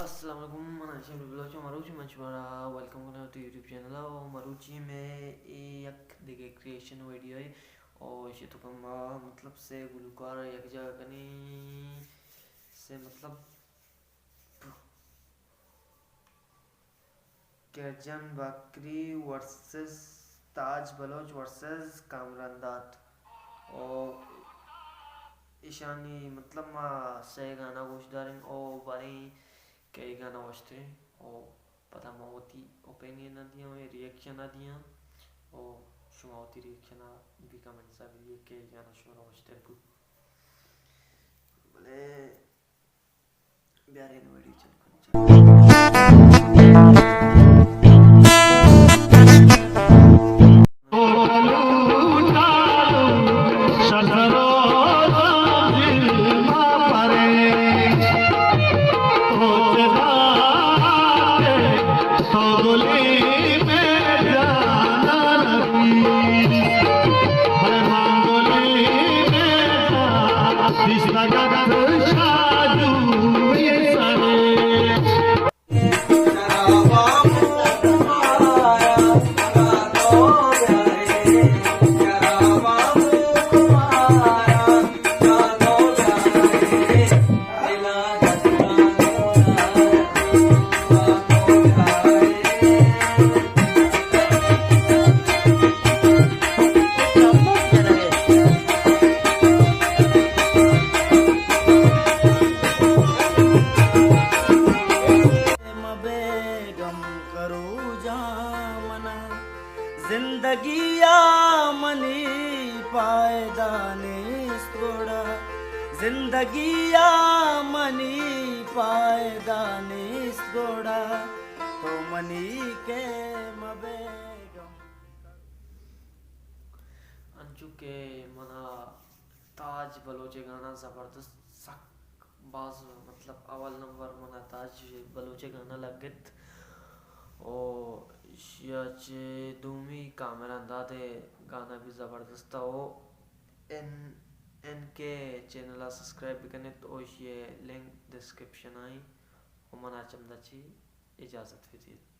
السلام علیکم، من ہاشم بلوچ ءُ مروچی من شمارا ویلکم کناں وتی یوٹیوب چینل ءَ۔ ءُ مروچی مئے اے یک دگہ کریئیشن ویڈیو ئے ءُ ایشی توکا ما مطلب سے گلوکار یکجاہ کنیں، سے مطلب کرجن باکری ورسز تاج بلوچ ورسز کامران داد۔ او ایشانی مطلب ما سے گانا گوش داریں او باریں کہ اے گانا وشتریں او پدا ما وتی اوپینین ءَ دیاں، ری ایکشن ءَ دیاں او شما وتی ری ایکشن ءَ بھی کمنٹس ءَ بدیے کہ اے گانا شمارا وشتر بوت۔ بلے بیارین ویڈیو چل کن، چل۔ مبے گم کرو جان منا، زندگی ءَ منی پائدہ نیست گڑا، زندگی ءَ منی پائدہ نیست گڑا، تو منی کہ مبے گم۔ انچو کہ منا تاج بلوچ ءِ گانا زبردست، سک باز، مطلب اول نمبر منا تاج بلوچ ءِ گانا لگت۔ او ایشی ءَ چہ دومی کامران داد ءِ گانا بھی زبردست ءَ۔ او این، این کے چینل ءَ سبسکرائب بکنت او ایشی ءِ لنک ڈسکرپشن ءَ ایں۔ او منا چمدا چی اجازت بدیت۔